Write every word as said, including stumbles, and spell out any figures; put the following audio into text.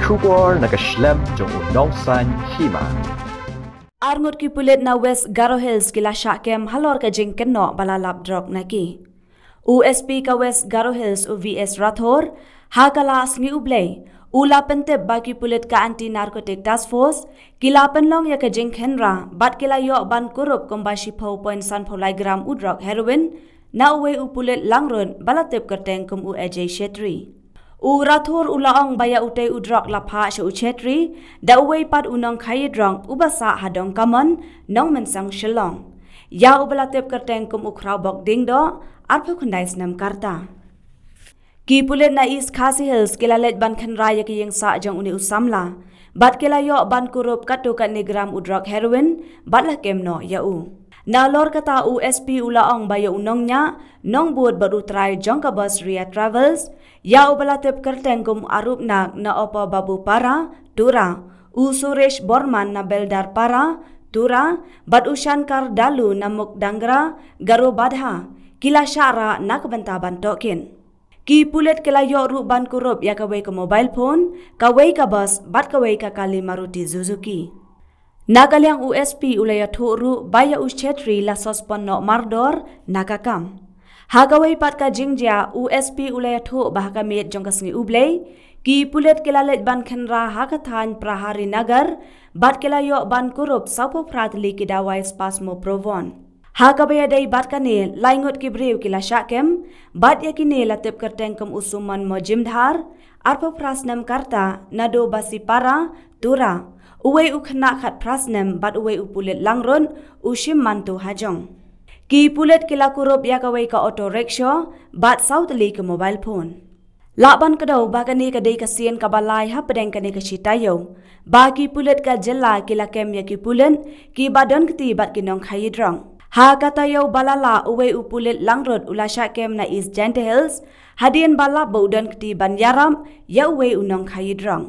Khubor na ka shlem jong u nongsan hima. Arngut ki pulit na West Garo Hills ki la shah kem halor ka jingkynnoh ba la lap drok na ki. U S P ka West Garo Hills u V S Rathore, ha ka la sngi u Blei, u la pyntip ba ki pulit ka Anti Narcotic Task Force ki la pynlong ïa ka jingkhynra bad ki la ïoh ban kurup kumba shiphew point sanphew lai gram u drok heroin na uwei u pulit langrut ba la tip kyrteng kum u Ajay Chetri. U Rathore u la ong ba ïa utei u drok la phah sha u Chetri da uwei pat u nongkhaïi drok uba sah ha Dongkamon, Nongmynsong Shillong, ïa uba la tip kyrteng kum u Khrawbok Diengdoh, arphew khyndai snem ka rta. Ki pulit na East Khasi Hills ki la leit ban khynra ïa ka ïing sah jong une u samla bad ki la ïoh ban kurup katto katne gram u drok heroin bad la kem noh ïa u. Nalor kata, u S P u la ong ba ïa u nongñiah nongbud bad u trai jong ka bus Ria Travels, ïa uba la tip kyrteng kum Arupnak na Opa Babu Para, Tura, u Suresh Borman na Beldar Para, Tura, bad u Shankar Dalu na Mukdangra, Garobadha, ki la shah rah na ka bynta ban tohkit. Ki pulit ki la ïoh ruh ban kurup ïa kawei ka mobile phone, kawei ka bus bad kawei ka kali Maruti Suzuki. Na ka liang u S P u la ïathuh ruh ba ïa u Chetri la suspend noh mardor na ka kam. Ha kawei pat ka jingjia, u S P u la ïathuh ba ha ka miet jong ka sngi u Blei, ki pulit ki la leit ban khynra ha ka thaiñ Prahari Nagar bad ki la ïoh ban kurup sawphew phra tylli ki dawai Spasmo Provon. Ha kaba ïadei bad kane, lai ngut ki briew ki la shah kem bad ïa kine la tip kyrteng kum u Suman Mojimdhar, arphew phra snem ka rta, na Dobasipara, Tura, uwei u khynnah khatphra snem bad uwei u pulit langrut, u Shimmanto Hajong. Ki pulit ki la kurup ïa kawei ka auto rickshaw bad saw tylli ka mobile phone. Lah ban kdew ba kane ka dei ka sien kaba lai hapdeng kane ka shi taïew ba ki pulit ka jylla ki la kem ïa ki pulit kiba don kti bad ki nongkhaïi drok. Ha ka taïew ba la lah, uwei u pulit langrut u la shah kem na East Jaintia Hills hadien ba lap ba u don kti ban ïarap ïa uwei u nongkhaïi drok.